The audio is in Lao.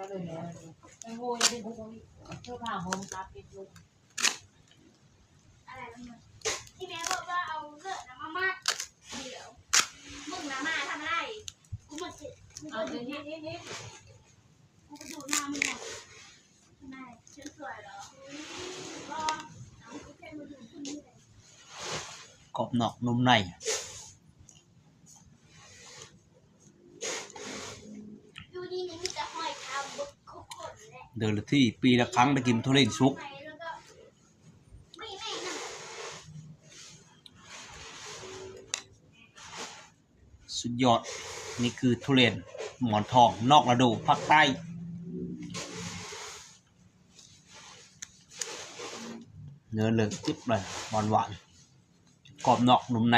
ໂອ້ຍ ເພິ່ນບໍ່ມີເສື້ອຜ້າຫົ່ມກັບເຮັດລູກ ອະໄລມັນ ທີ່ແມ່ບອກວ່າເອົາເກີບນຳມາມັດ ດຽວ ມຶງນະມາທຳອະໄລ ກູໝົດ ເອົາຕົວນີ້ ນີ້ ນີ້ ກອບນອກນຸ່ມໃນ ເດືອນລະທີ ປີລະຄັ້ງໄດ້ກິນທຸເລນສຸກ. ສຸດຍອດ ນີ້ຄືທຸເລນໝອນທອງນອກລະດູພາກໃຕ້ ເນື້ອເລີງຈິບເລີຍ ຫວານໆ ກອບນອກນຸ່ມໃນ.